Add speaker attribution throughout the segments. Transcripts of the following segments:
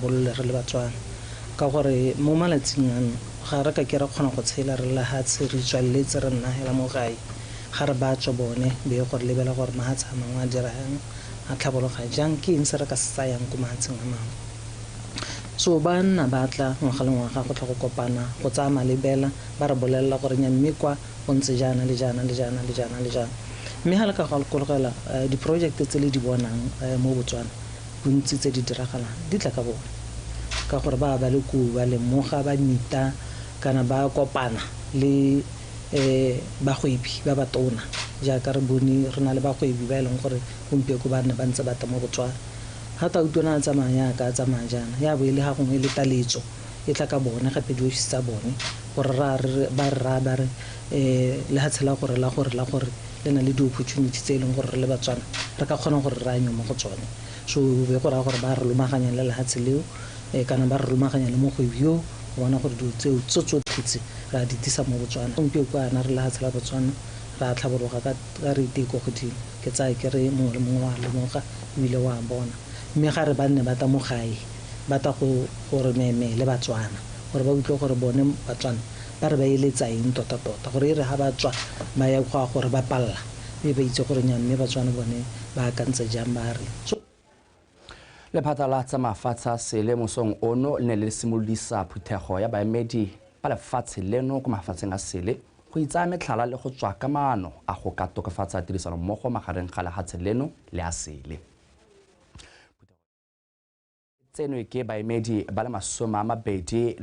Speaker 1: itlhabolole re le Batswana ka gore mo malatsing ano ga re ka ke ra kgona go tshela re lehatshe re tswaletse re nna hela mo gae ga re ba tswa bone be gore lebela gore mahatshe a mangwe a dirang a tlhabologa jang ke eng se re ka se tsayang ko mahatsheng a mangwe. So ba nna ba tla ngwaga le ngwaga go tla go kopana go tsaya malebela ba re bolelela gore nya mme kwa go ntse jaana le jaana le jaana le jaana le jaana. Mme ga le ka gakologela di-project tse le di bonang mo Botswana bontsi tse di diragalang di tla ka bone ka gore ba ba le koo ba lemoga ba mita kana ba kopana le bagwebi ba ba tona jaaka re bone re na le bagwebi ba e leng gore gompieko ba nne ba ntse ba tla mo Botswana. Ga tautona a tsamaya yaka a tsamaya jaana ya bo e le ga gongwe e le taletso e tla ka bone gape diofisi tsa bone gore ba re raya ba re lehatshe la gore la gore la gore le na le di-opportunity tse e leng gore re le Batswana re ka kgona gore re anywe mo go tsone. So be go raya gore ba re lomaganya le lehatshe leo kana ba re lomaganya le mogwebi yo go bona gore dilo tseo tso tsotlhe tse re a di tisa mo Botswana. Gompieko ana re lehatshe la Botswana re a tlhabologa ka rate e ko godimo ke tsaya ke re mongwe le mongwe wa lemoga ebile wa bona. Mme ga re ba nne ba tla mo gae ba tla go gore meme le Batswana gore ba utlwe gore bone Batswana ba re ba eletsa eng tota-tota gore e re ga ba tswa ba ya go gore ba palla mme ba itse gore nya mme Batswana bone ba akantse jang ba re.
Speaker 2: Lephata la tsa mafatshe a sele mosong ono le ne le simolodisa phuthego ya baemedi ba lefatshe leno ko mafatsheng a sele go itsaya metlhala le go tswa ka maano a go ka tokafatsa tirisanommogo magareng ga lehatshe leno le a sele. Tseno ke baemedi ba le 23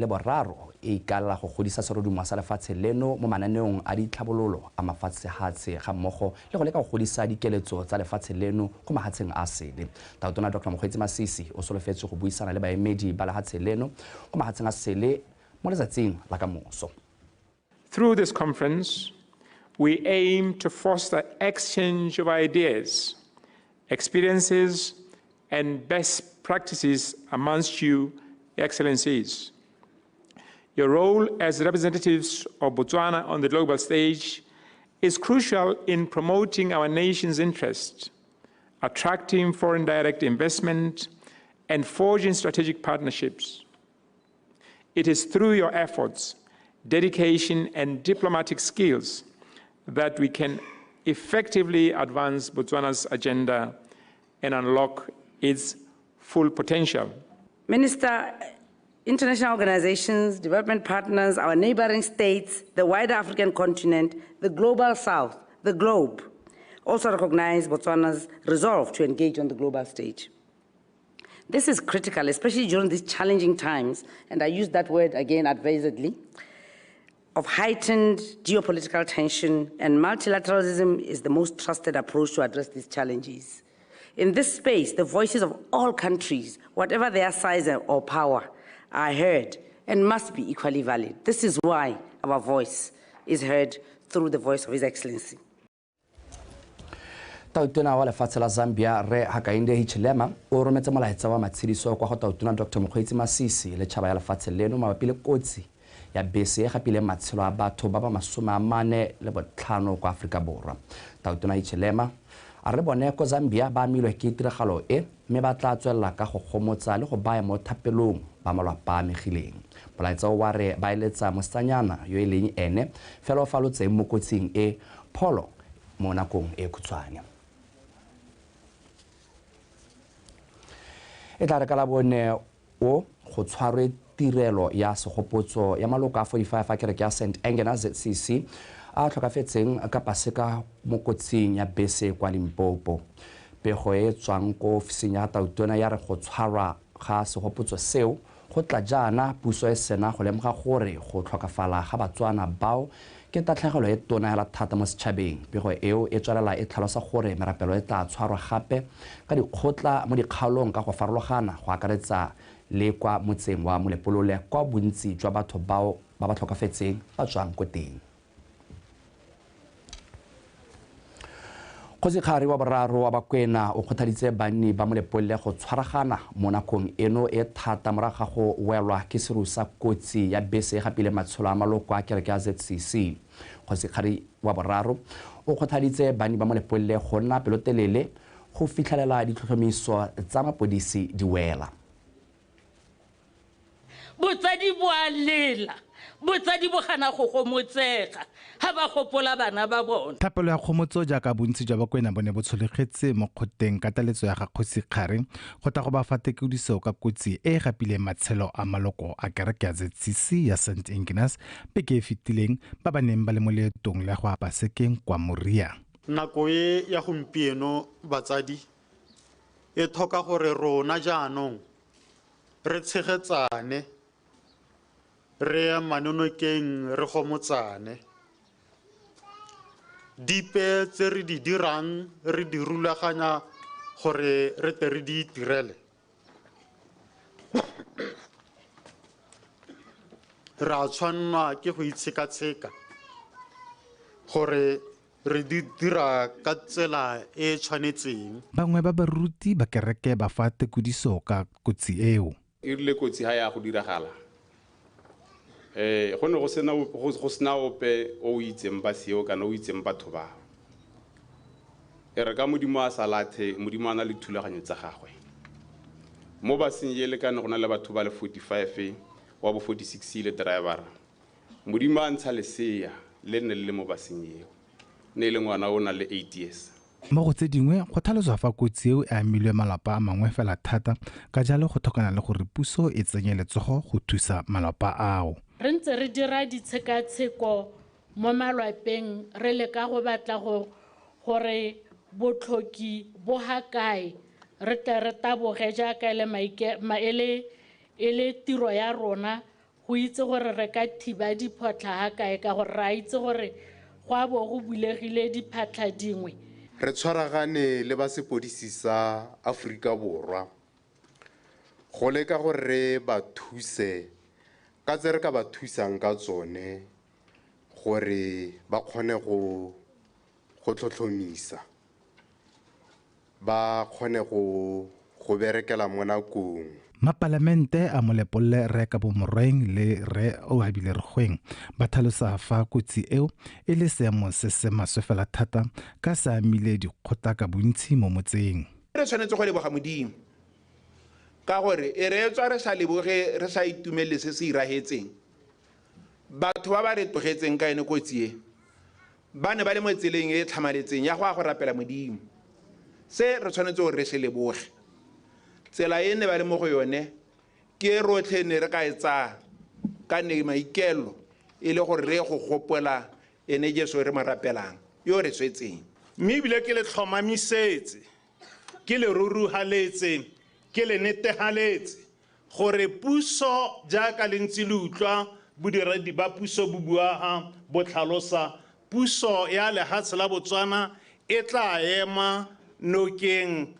Speaker 2: e ikaelela go godisa serodumo sa lefatshe leno mo mananeong a ditlhabololo a mafatshehatshe ga mmogo le go leka go godisa dikeletso tsa lefatshe leno ko mahatsheng a sele. Tautona Dr. Mokgweetsi Masisi o solofetse go buisana le baemedi ba lehatshe leno ko mahatsheng a sele mo letsatsing la kamoso.
Speaker 3: Through this conference, we aim to foster exchange of ideas, experiences, and best practices amongst you, Excellencies. Your role as representatives of Botswana on the global stage is crucial in promoting our nation's interests, attracting foreign direct investment, and forging strategic partnerships. It is through your efforts, dedication, and diplomatic skills that we can effectively advance Botswana's agenda and unlock its full potential.
Speaker 4: Minister, international organizations, development partners, our neighboring states, the wider African continent, the global south, the globe, also recognize Botswana's resolve to engage on the global stage. This is critical, especially during these challenging times, and I use that word again advisedly, of heightened geopolitical tension, and multilateralism is the most trusted approach to address these challenges. In this space, the voices of all countries, whatever their size or power, are heard and must be equally valid. This is why our voice is heard through the voice of His Excellency.
Speaker 2: Tautona wa lefatshe la Zambia Re Hakainde Hichilema o rometse molaetsa wa matshediso kwa go tautona Dr. Mokgweetsi Masisi le tšhaba ya lefatshe leno mabapi le kotsi ya bese e gapileng matshelo a batho ba ba 45 kwa Aforika Borwa. Tautona Hichilema a re bone ko Zambia ba amilwe ke tiragalo e mme ba tla tswelela ka go gomotsa le go baya mo thapelong ba malapa a amegileng. Molaetsa o wa re ba eletsa mosetsanyana yo e leng ene fela o falotseng mo kotsing e pholo mo nakong e khutshwane. E tla re ka la bone o go tshwarwe tirelo ya segopotso ya maloko a 45 a kereke ya St Angena ZCC a tlhokafetseng ka paseka mo kotsing ya bese kwa Limpopo. Pego e tswang ko ofising ya tautona ya re go tshwarwa ga segopotso seo go tla jaana puso e sena go lemoga gore go tlhokafala ga Batswana bao ke tatlhegelo e tona hela thata mo setšhabeng. Pego eo e tswelela e tlhalosa gore merapelo e tla tshwarwa gape ka dikgotla mo dikgaolong ka go farologana go akaretsa le kwa motseng wa Molepolole kwa bontsi jwa batho bao ba ba tlhokafetseng ba tswang ko teng. Kgosikgari wa boraro wa Bakwena o kgothaditse banni ba Molepolole go tshwaragana mo nakong eno e thata morago ga go welwa ke seru sa kotsi ya bese e gapile matsholo a maloko a kereke ya ZCC. Kgosikgari wa boraro o kgothaditse banni ba Molepolole go nna pelotelele go fitlhelela ditlhotlhomiso tsa mapodisi di wela.
Speaker 5: Botsadi bo a lela, botsadi bo gana go gomotsega ga ba gopola bana ba bona.
Speaker 6: Thapelo ya kgomotso jaaka bontsi jwa Bakwena bo ne bo tsholegetse mo kgoteng ka taletso ya ga Kgosi Kgari go tla go ba fa tekodiso ka kotsi e e gapileng matshelo a maloko a kereke ya ZCC ya St Ignace beke e fetileng ba ba neng ba le mo leetong la go ya Pasekeng kwa Moria.
Speaker 7: Nako e ya gompieno batsadi e tlhoka gore rona jaanong re tshegetsane, re emane nokeng, re gomotsane. Dipe tse re di dirang re di rulaganya gore re tle re di itirele. Re a tshwannwa ke go itshekatsheka gore re di dira ka tsela e e tshwanetseng.
Speaker 6: Bangwe ba baruti ba kereke ba fa tekodiso ka kotsi eo.
Speaker 8: E rile kotsi ha ya go diragala, go ne go sena ope o itseng ba seo kana o itseng batho ba. E re ka Modimo a sa lathe, Modimo a na le thulaganyo tsa gagwe. Mo baseng e lekane go na le batho ba le 45 wa bo 46 le driver. Modimo a ntsha lesea le nne le le mo baseng eo. Ne le ngwana o na le 8 years.
Speaker 6: Mo go tse dingwe go tlhaloswa fa kotsi eo e amilwe malapa a mangwe fela thata, ka jalo go tlhokana le gore puso e tsenye letsogo go thusa malapa ao.
Speaker 5: Re ntse re dira ditshekatsheko mo malapeng, re leka go batla gore botlhoki bo ha kae, re tle re taboge jaaka e le tiro ya rona go itse gore re ka thiba diphotlha ha kae, ka gore re a itse gore go a bo go bulegile diphatlha dingwe.
Speaker 9: Re tshwaragane le ba sepodisi sa Aforika Borwa go leka gore re ba thuse ka tse re ka ba thusang ka tsone gore ba kgone go tlhotlhomisa, ba kgone go berekela mo nakong.
Speaker 6: Mapalamente a Molepolole Rre Kabo Morwaeng le Rre Oabile Regoeng ba tlhalosa fa kotsi eo e le seemo se se maswe fela thata ka se amile dikgotla ka bontsi mo motseng.
Speaker 10: Re tshwanetse go leboga Modimo ka gore e re tswa re sa leboge, re sa itumelele se se iragetseng. Batho ba ba re tlogetseng ka ene kotsi e ba ne ba le mo tseleng e e tlhamaletseng ya go ya go rapela Modimo. Se re tshwanetse gore re se leboge. Tsela e ne ba le mo go yone ke rotlhe ne re ka e tsaya ka ne maikelo e le gore re go gopola ene Jesu re mo rapelang yo re swetseng.
Speaker 11: Mme ebile ke le tlhomamisetse, ke le ruruhaletse, ke le netehaletse gore puso jaaka le ntse le utlwa bodiredi ba puso bo bua bo tlhalosa, puso ya lehatshe la Botswana e tla ema nokeng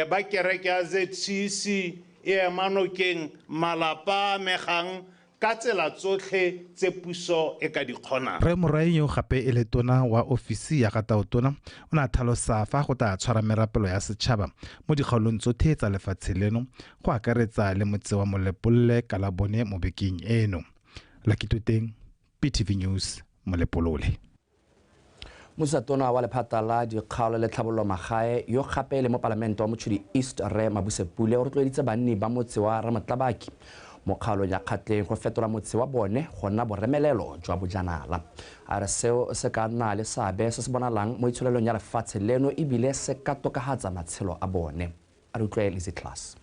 Speaker 11: ba kereke ya ZCC, e ema nokeng malapa a amegang ka tsela tsotlhe tse puso e ka di kgonang.
Speaker 6: Rre Morwaeng yo gape e le tona wa ofisi ya ga Tautona o ne a tlhalosa fa go tla tshwara merapelo ya setšhaba mo dikgaolong tsotlhe tsa lefatshe leno go akaretsa le motse wa Molepolole ka la bone mo bekeng eno. Lucky Toteng, PTV News, Molepolole.
Speaker 2: Mosatona wa lephata la dikgaolo le tlhabololo magae yo gape le mo palamente wa Mochudi East Rre Mabuse Pule o rotloeditse banni ba motse wa Ramotlabaki mo kgaolong ya Kgatleng go fetola motse wa bone go nna boremelelo jwa bojanala. A re seo se ka nna le seabe se se bonalang mo itsholelong ya lefatshe leno ebile se ka tokafatsa matshelo a bone. A re utlwe Lizzy Class.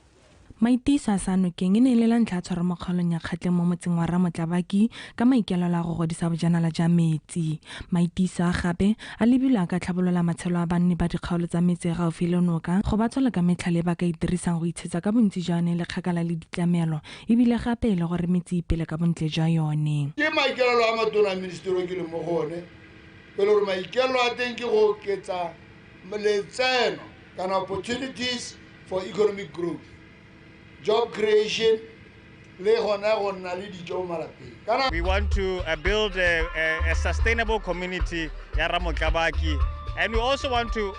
Speaker 12: Maitiso a sa nokeng e ne e le la ntlha a tshwara mo kgaolong ya Kgatleng mo motseng wa Ramotlabaki ka maikaelelo a go godisa bojanala jwa metsi. Maitiso a gape a lebilwe a ka tlhabolola matshelo a banni ba dikgaolo tsa metse e gaufi le noka go ba tswela ka metlhale e ba ka e dirisang go itshetsa ka bontsi jwa yone le kgakala le ditlamelo, ebile gape e le gore metse e ipele ka bontle jwa yone.
Speaker 13: Ke maikaelelo a matona a ministeri o ke leng mo go one, e le gore maikaelelo a teng ke go oketsa letseno kana opportunities for economic growth, job creation, le gona go nna le dijo mo malapeng.
Speaker 14: We want to build a sustainable community ya Ramotlabaki, and we also want to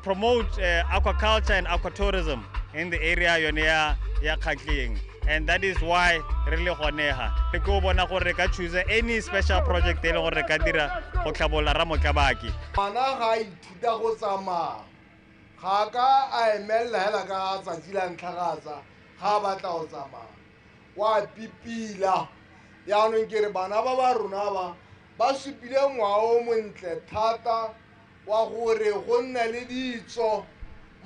Speaker 14: promote aquaculture and aquatourism in the area yone ya Kgatleng, and that is why re le gone ha. Re go bona gore re ka choose any special project e leng gore re ka dira go tlhabolola Ramotlabaki.
Speaker 13: Ngwana ga a ithuta go tsamaya, ga ka a emelela hela ka tsatsi la ntlha ga a batla go tsamaya. wa pipila. Jaanong ke re bana ba ba rona ba ba supile ngwao o montle thata wa gore go nne le ditso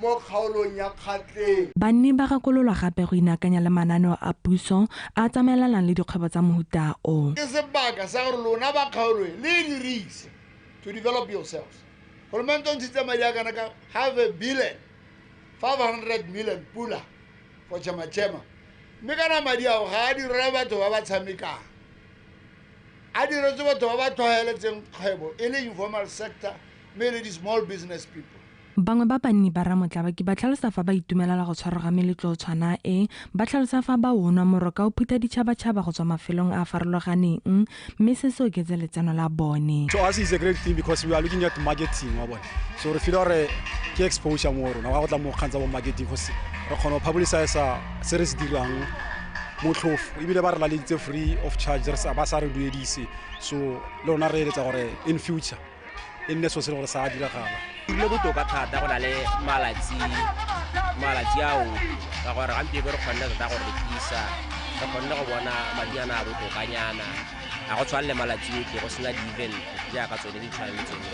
Speaker 13: mo kgaolong ya Kgatleng.
Speaker 12: Banni ba gakololwa gape go inaakanya le mananeo a puso a tsamaelanang le dikgwebo tsa mohuta o.
Speaker 13: Ke sebaka sa gore lona ba kgaolo e le dirise to develop yourselves. Golomente o ntshitse madi a kana ka 500 500 million pula for Chema Chema. Mme kana madi ao ga a direle batho ba ba tshamekang, a diretse batho ba ba tlwaeletseng kgwebo e le informal sector mme e le di-small business people.
Speaker 12: Bangwe ba banni ba Ramotlabaki ba tlhalosa fa ba itumelela go tshwarwa ga meletlo tshwana e, ba tlhalosa fa ba onwa moroka o phutha ditšhabatšhaba go tswa mafelong a a farologaneng mme se se oketse letseno la bone.
Speaker 15: To us is a great thing because we are looking at marketing wa bone. So re feel gore ke exposure mo rona wa go tla mo kgang tsa bo marketing go re kgona go publicize se re se dirang motlhofo ebile ba re laleditse free of charge re sa ba sa re duedise. So le rona re eletsa gore in future e nne so se le gore sa diragala.
Speaker 16: Dirile botoka thata go na le malatsi ao ka gore gampieno re kgonne tota go rekisa, re kgonne go bona madinyana a botokanyana, ga go tshwane le malatsi otlhe go sena di-event jaaka tsone di tshwana le tsone.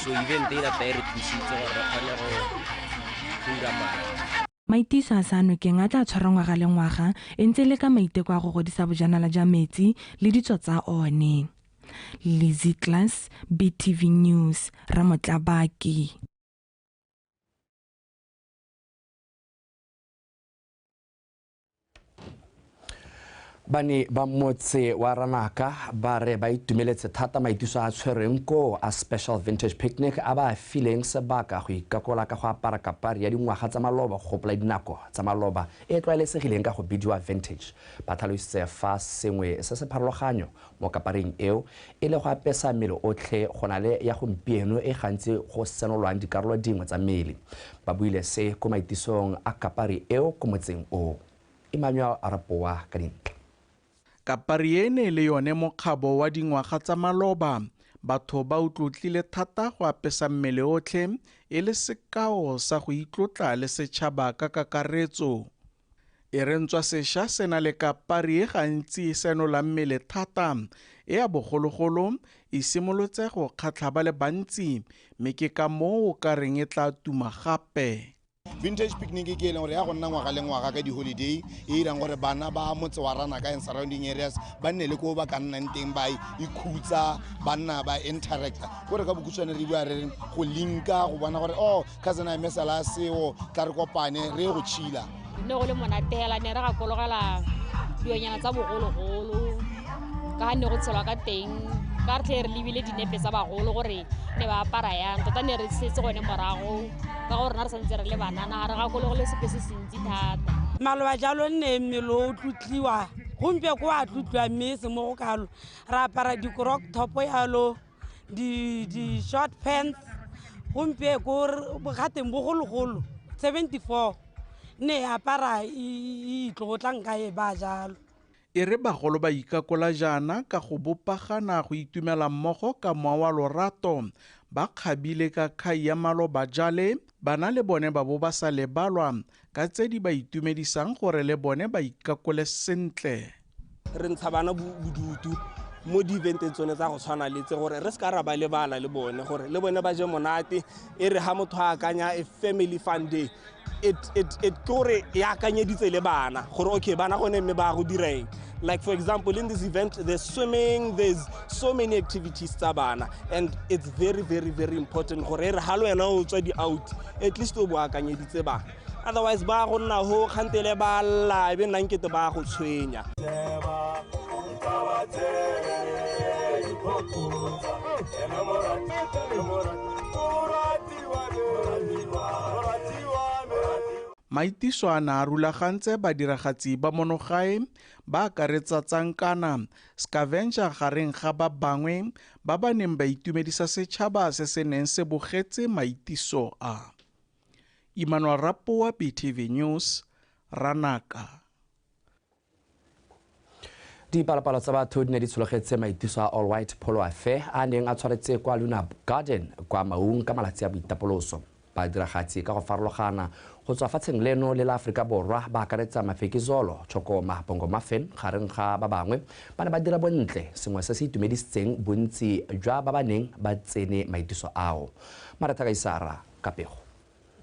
Speaker 16: So event e tota e re thusitse gore re kgone go dira madi.
Speaker 12: Maitiso a sa nokeng a tla tshwarwa ngwaga le ngwaga e ntse le ka maiteko a go godisa bojanala jwa metsi le ditso tsa one. Lizzy Class, BTV News, Ramotlabaki.
Speaker 2: Bane ba motse wa Ranaka ba re ba itumeletse thata maitiso a tshwerweng ko a special vintage picnic a ba fileng sebaka go ikakola ka go apara kapari ya dingwaga tsa maloba go gopola dinako tsa maloba e tlwaelesegileng ka go bidiwa vintage. Ba tlhalositse fa sengwe se se pharologanyo mo kapareng eo e le go apesa mmele otlhe go na le ya gompieno e gantsi go senolwang dikarolo dingwe tsa mmele. Ba buile se ko maitisong a kapari eo ko motseng o. Emmanuel Arapoa ka dintle.
Speaker 17: Kapari ene le yone mokgabo wa dingwaga tsa maloba, batho ba utlotlile thata go apesa mmele otlhe e le sekao sa go itlotla le setšhaba ka kakaretso. E re ntswa sešwa se na le kapari e gantsi e senolang mmele thata e ya bogologolo e simolotse go kgatlha ba le bantsi mme ke ka moo o ka reng e tla tuma gape.
Speaker 18: Vintage picnic ke e leng gore ya go nna ngwaga le ngwaga ka di-holiday e irang gore bana ba motse wa Ranaka and surrounding areas ba nne le ko ba ka nnang teng ba ikhutsa, ba nna ba interacta. Kore ka bokhutshwane re bua re go linka go bona gore oh cousin a mesala seo tla re kopane re go chila.
Speaker 19: Ne go le monate hela ne re gakologela dilonyana tsa bogologolo ka ga ne go tshelwa ka teng ka re tlhe re lebile dinepe tsa bagolo gore ne ba apara yang tota ne re setse gone morago ka gore rona re santse re le banana ga re gakologole sepe se sentsi thata.
Speaker 20: Maloba jalo nne mmele o tlotliwa gompieno ko a tlotliwa mme se mo go kalo re apara di-crop top yalo di-short pants gompieno ga teng bogologolo 74 ne apara e itlotlang ka e ba jalo.
Speaker 17: E re bagolo ba ikakola jaana ka go bopagana go itumela mmogo ka mowa wa lorato ba kgabile ka khai ya maloba jale bana le bone ba bo ba sa lebalwa ka tse di ba itumedisang gore le bone ba ikakole sentle.
Speaker 21: Re ntsha bana bodutu mo di-eventeng tsone tsa go tshwana le tse gore re se ka ra ba lebala le bone gore le bone ba je monate. E re ha motho a akanya a family fun day it kore e akanyeditse le bana gore okay bana gone mme ba go direng. Like for example in this event there's swimming, there's so many activities tsa bana and it's very very very important gore re ha le wena o tswa di out at least o bo akanyeditse bana, otherwise ba go nna ho kgantele ba lla e be nna nkete ba go tshwenya.
Speaker 17: Maitiso a na a rulagantse badiragatsi ba monogae ba akaretsa Tsankana, Scavenger gareng ga ba bangwe ba ba neng ba itumedisa setšhaba se se neng se bogetse maitiso a. Emmanuel Rapoa, BTV News, Ranaka.
Speaker 2: Dipalopalo tsa batho di ne di tshologetse maitiso a All White Polo Affair a neng a tshwaretse kwa Luna Garden kwa Maung ka malatsi a boitapoloso. Badiragatsi ka go farologana Go tswa fatsheng leno le la Aforika Borwa ba akaretsa Mafikizolo, Chokoma, Bongo Maffin gareng ga ba bangwe ba ne ba dira bontle, sengwe se se itumedisitseng bontsi jwa ba ba neng ba tsene maitiso ao. Maretha Kaisara ka pego.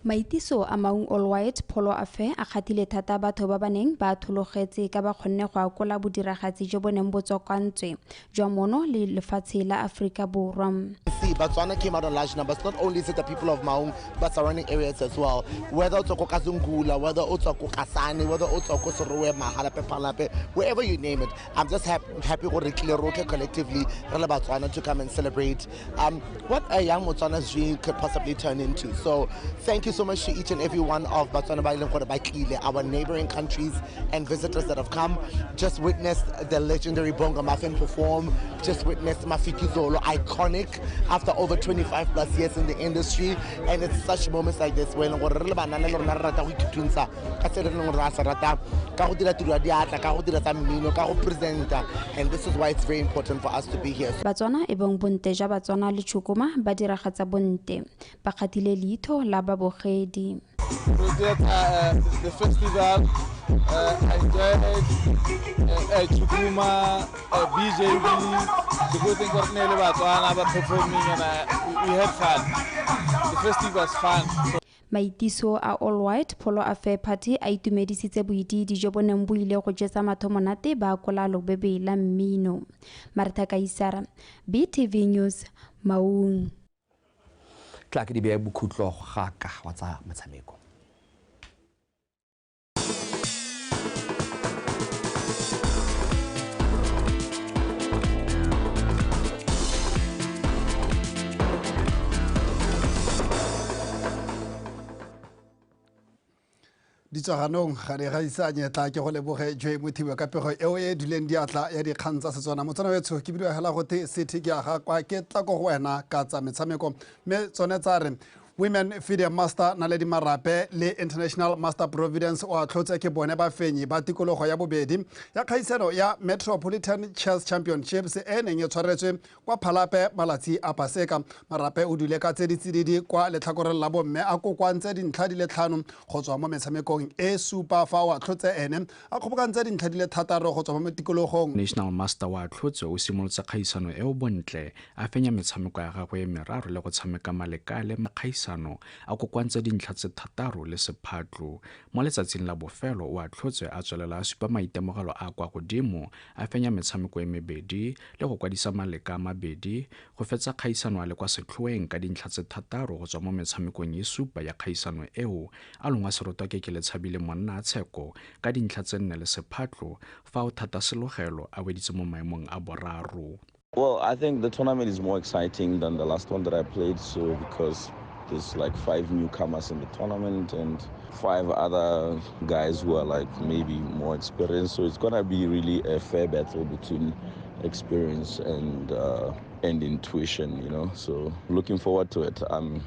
Speaker 1: Maitiso a Maung All White Polo Affair a kgathile thata batho ba ba neng ba thologetse ka ba kgonne go akola bodiragatsi jo bo neng bo tswakantswe jwa mono le lefatshe la Aforika Borwa.
Speaker 22: See, Botswana came out in large numbers. Not only is it the people of Maung, but surrounding areas as well. Whether it's Kazungula, whether it's Kasane, whether it's Serowe, Mahalapye, Palapye, wherever you name it. I'm just happy collectively, Botswana, to come and celebrate what a young Botswana's dream could possibly turn into. So thank you so much to each and every one of Botswana Baileng, our neighboring countries and visitors that have come. Just witnessed the legendary Bongo Maffin perform, just witnessed Mafikizolo, iconic after over 25 plus years in the industry. And it's such moments like this where and this is why it's very important for us to be here.
Speaker 1: Batswana e bong bonte ja Batswana le Chukuma ba diragatsa bonte ba kgathile leitho la babogedi.
Speaker 23: The festival, I enjoyed Chukuma, BJB, the good thing was Batswana performing, and we had fun. The festival was fun. So
Speaker 1: Maitiso a All White Polo Affair Party a itumedisitse boidiidi jo bo neng bo ile go jesa matho monate ba akola lobebe la mmino. Martha Kaisara, BTV News, Maung.
Speaker 2: Tla ke di beye bokhutlo ga ka wa tsa motshameko.
Speaker 24: Ditsaganong ga re gaisanye tla ke go leboge Joy Mothiba ka pego eo e duleng diatla ya dikgang tsa Setswana. Motswana wetsho ke bidiwa hela gote city ke aga kwa ke tla ko go wena ka tsa metshameko, mme tsone tsa re Women FIDE Master Naledi Marape le International Master Providence o atlhotse ke bone bafenyi ba tikologo ya bobedi ya kgaisano ya Metropolitan Chess Championships e neng e tshwaretswe kwa Phalape malatsi a Paseka. Marape o dule ka tse di tsididi kwa letlhakoreng la bomme a kokoantse dintlha di le 5 go tswa mo metshamekong e supa, fa o atlhotse ene a kgobokantse dintlha di le 6 go tswa mo tikologong.
Speaker 25: National Master wa atlhotse o simolotse kgaisano eo bontle, a fenya metshameko ya gagwe e meraro le go tshameka maleka le makgaisano a kokoantse dintlha tse 6 le sephatlo. Mo letsatsing la bofelo o atlhotse a tswelela a supa maitemogelo a kwa godimo, a fenya metshameko e mebedi le go kwadisa maleka a mabedi go fetsa kgaisano a le kwa setlhoeng ka dintlha tse 6 go tswa mo metshamekong e supa ya kgaisano eo. A longwa serotwa ke ke Letshabile monna a Tsheko ka dintlha tse 4 le sephatlo, fa o thata selogelo a weditse mo maemong a boraro.
Speaker 26: Well, I think the tournament is more exciting than the last one that I played, so because there's like 5 newcomers in the tournament and 5 other guys who are like maybe more experienced. So it's gonna be really a fair battle between experience and intuition, you know. So looking forward to it.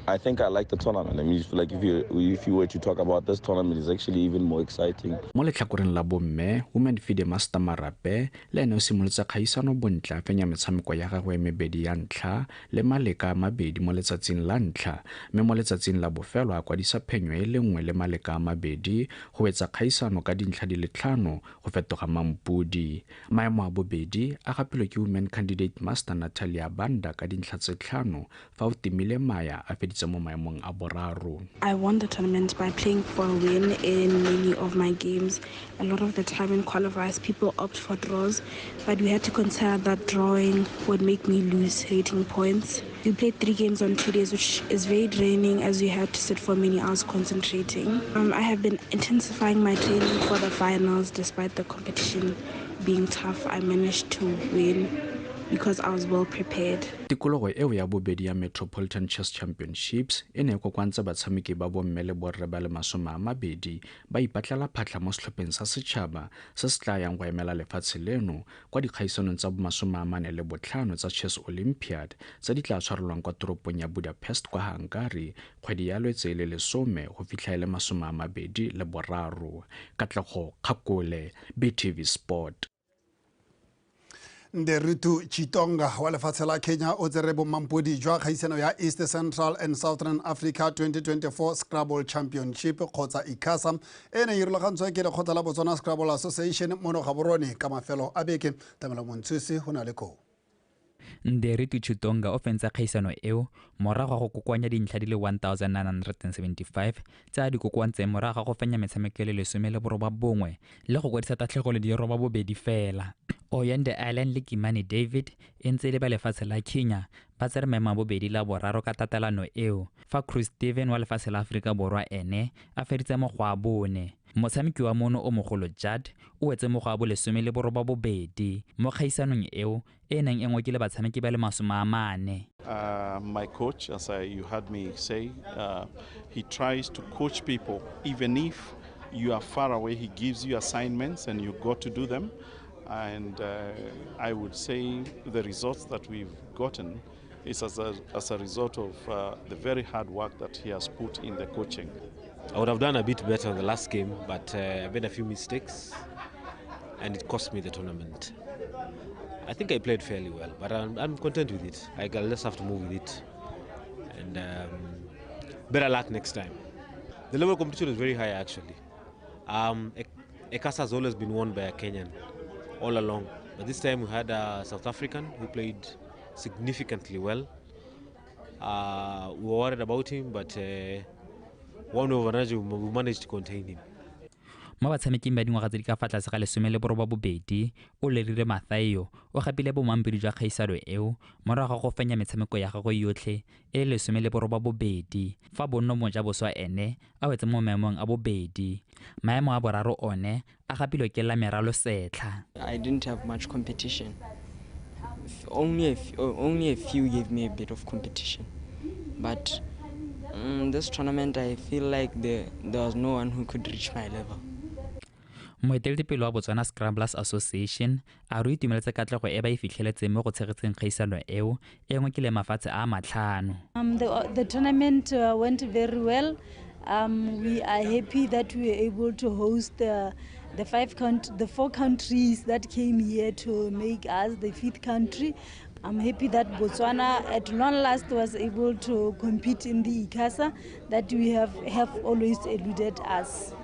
Speaker 26: I think I like the tournament. I mean, like if you were to talk about this tournament, it's actually even more exciting.
Speaker 25: Mo letlhakoreng la bomme, Women FIDE Master Marape le ene o simolotse kgaisano bontle, a fenya metshameko ya gagwe e mebedi ya ntlha le maleka a mabedi mo letsatsing la ntlha, mme mo letsatsing la bofelo a kwadisa phenyo e le nngwe le maleka a mabedi go wetsa kgaisano ka dintlha di le 5 go fetoga mampudi. Maemo a bobedi a gapilwe ke Women Candidate Master Natalia Banda ka dintlha tse 5, fa o timile Maya a feditse mo maemong a boraro.
Speaker 27: I won the tournament by playing for a win in many of my games. A lot of the time in qualifiers, people opt for draws, but we had to consider that drawing would make me lose rating points. We played 3 games on 2 days, which is very draining as we had to sit for many hours concentrating. I have been intensifying my training for the finals. Despite the competition being tough, I managed to win because I was well prepared.
Speaker 25: Tikologo eo ya bobedi ya Metropolitan Chess Championships e ne e kokoantse batshameki ba bomme le borre ba le 20 ba ipatlela phatlha mo setlhopheng sa setšhaba se se tla yang go emela lefatshe leno kwa dikgaisanong tsa bo 45 tsa Chess Olympiad tse di tla tshwarelwang kwa toropong ya Budapest kwa Hungary kgwedi ya Lwetse e le 10 go fitlha e le 23. Katlego Kgakole, BTV Sport.
Speaker 24: Nderutu Chitonga wa lefatshe la Kenya o tsere bomampodi jwa kgaisano ya East Central and Southern Africa 2024 Scrabble Championship kgotsa ICASA e neng e rulagantswe ke lekgotla la Botswana Scrabble Association mono Gaborone ka mafelo a beke. Tlamelo Montshusi go na le koo.
Speaker 3: Nderitu Chitonga o fentse kgaisano eo morago ga go kokoanya dintlha di le 1975 tse a di kokoantseng morago ga go fenya metshameko e le 19 le go kwadisa tatlhegelo di 82 fela. Oyende Island le Kimani David e ntse e le ba lefatshe la Kenya ba tsere maemo a bobedi la boraro ka tatelano eo, fa Chris Steven wa lefatshe la Aforika Borwa ene a feditse mo go a bone. Motshameki wa mono o mogolo Judd o wetse mo go a bo 18 mo kgaisanong eo e neng e ngokile batshameki ba le 40.
Speaker 4: My coach, as you heard me say, he tries to coach people even if you are far away. He gives you assignments and you got to do them. And I would say the results that we've gotten is as a result of the very hard work that he has put in the coaching.
Speaker 5: I would have done a bit better in the last game, but I made a few mistakes and it cost me the tournament. I think I played fairly well, but I'm content with it. I'll just have to move with it. And better luck next time. The level of competition is very high, actually. ECASA has always been won by a Kenyan all along. But this time we had a South African who played significantly well. We were worried about him, but one over another, we managed to contain him.
Speaker 3: Mo batshameking ba dingwaga tse di ka fa tlase ga 18 o lerile Mathayo o gapile bomampodi jwa kgaisano eo morago ga go fenya metshameko ya gagwe yotlhe e le 18 fa Bonno Mojaboswa ene a wetse mo maemong a bobedi. Maemo a boraro one a gapilwe ke la Meralo Setlha.
Speaker 7: I didn't have much competition. Only a few gave me a bit of competition. But this tournament I feel like there was no one who could reach my level.
Speaker 3: Moeteledipele wa Botswana Scramblers Association a re itumeletse katlego e ba e fitlheletseng mo go tshegetseng kgaisano eo e ngokile mafatshe a matlhano.
Speaker 8: The tournament went very well. We are happy that we were able to host the four countries that came here to make us the fifth country. I'm happy that Botswana at long last was able to compete in the ICASA that we have always eluded us.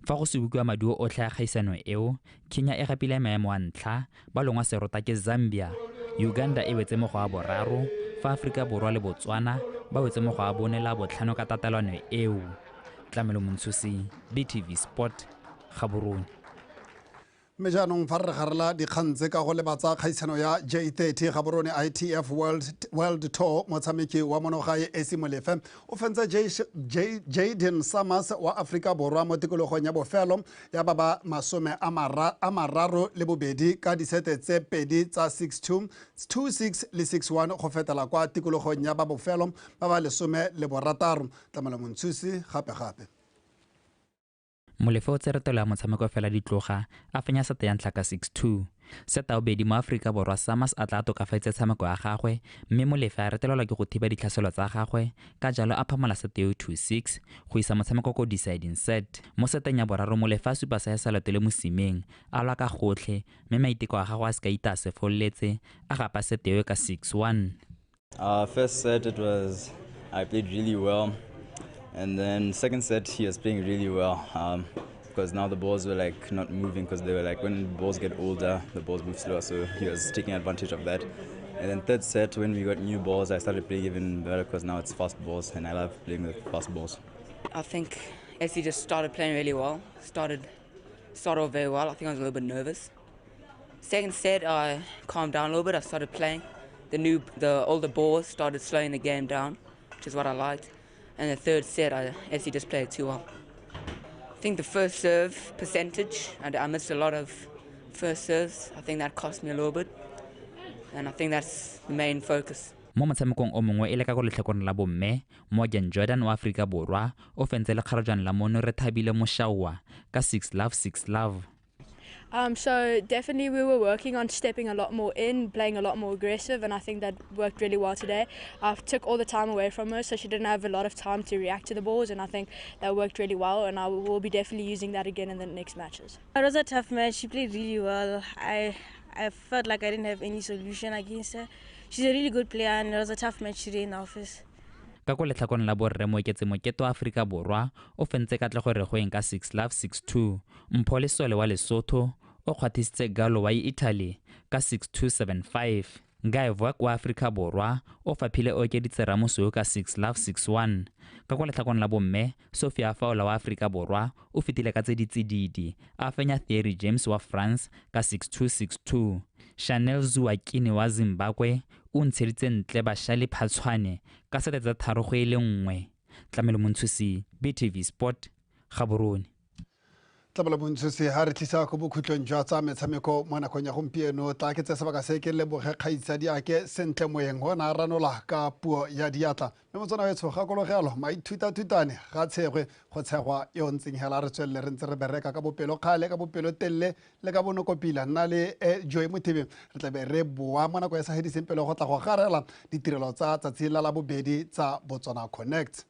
Speaker 3: Fa go subukiwa maduo otlhe a kgaisano eo, Kenya e gapile maemo a ntlha, ba longwa serota ke Zambia, Uganda e wetse mo go a boraro, fa Aforika Borwa le Botswana ba wetse mo go a bone la botlhano ka tatelano eo. Tlamelo Montshusi, BTV Sport, Gaborone.
Speaker 24: Mme jaanong fa re garela dikgang tse ka go lebatsa kgaisano ya J30 Gaborone ITF World Tour, motshameki wa monogae Esi Molefe o fentse Jaden Summers wa Aforika Borwa mo tikologong ya bofelo ya ba ba 32 ka disete tse 2 tsa 6-2, 2-6 le 6-1 go fetela kwa tikologong ya ba bofelo ba ba 16. Tlamelo Montshusi gape gape.
Speaker 3: Molefe o tsere telo ya motshameko fela ditloga a fenya sete ya ntlha ka 6-2. Seta bobedi mo Aforika Borwa Summers a tla tokafatsa tshameko ya gagwe mme Molefe a retelelwa ke go thiba ditlhaselo tsa gagwe ka jalo a phamola sete eo 2-6 go isa motshameko ko deciding set. Mo seteng ya boraro Molefe a supa sa ya leoto le mosimeng a lwa ka gotlhe mme maiteko a gagwe a se ka ita a se fololetse a gapa sete eo ka 6-1.
Speaker 9: First set I played really well. And then second set, he was playing really well because now the balls were like not moving because they were like when balls get older, the balls move slower. So he was taking advantage of that. And then third set, when we got new balls, I started playing even better because now it's fast balls and I love playing with fast balls.
Speaker 10: I think Esi just started playing really well. Started off very well. I think I was a little bit nervous. Second set, I calmed down a little bit. I started playing. The older balls started slowing the game down, which is what I liked. And the third set, I actually just played too well. I think the first serve percentage, and I missed a lot of first serves. I think that cost me a little bit. And I think that's the main focus.
Speaker 3: Mo motshamekong o mongwe e le ka go letlhakoreng la bomme, Morgan Jordan wa Aforika Borwa o fentse lekgarejwana la mono Rethabile Moshaoa ka 6-love 6-love.
Speaker 28: So definitely we were working on stepping a lot more in, playing a lot more aggressive, and I think that worked really well today. I took all the time away from her, so she didn't have a lot of time to react to the balls, and I think that worked really well, and I will be definitely using that again in the next matches.
Speaker 29: It was a tough match. She played really well. I
Speaker 6: I felt like I didn't have any solution against her. She's a really good player, and it was a tough match today in the office.
Speaker 3: Ka ko letlhakoreng la borre, Moeketsi Mokete wa Aforika Borwa o fentse Katlego Regoeng ka 6-love 6-2. Mpho Lesole wa Lesotho o kgwathisitse Gallo wa Italy ka 6-2 7-5. Guy Voak wa Aforika Borwa o faphile Okeditse Ramosweu ka 6-love 6-1. Ka kwa letlhakoreng la bomme, Sophia Fowler wa Aforika Borwa o fetile ka tse di tsididi, a fenya Thierry James wa France ka 6-2 6-2. Chanel Zuakini wa Zimbabwe o ntsheditse ntle Bashali Phatshwane ka sete tsa 3-1. Tlamelo Montshusi, BTV Sport, Gaborone.
Speaker 24: Tlamelo Montshusi, ha re tlisa ko bokhutlong jwa tsa metshameko mo nakong ya gompieno, tla ke tse sebaka se ke leboge kgaitsadi ake Sentle Moeng o ne a ranola ka puo ya diatla. Mme motswana wetsho, gakologelo maithutathutane ga tshegwe go tshegwa yo ntseng hela. Re tswelele re ntse re bereka ka bopelokgale, ka bopelotelele le ka bonokopila. Nna le Joy Mothibe re tlabe re boa mo nako e sa hediseng pele go tla go garela ditirelo tsa tsatsi la Labobedi tsa Botswana Connect.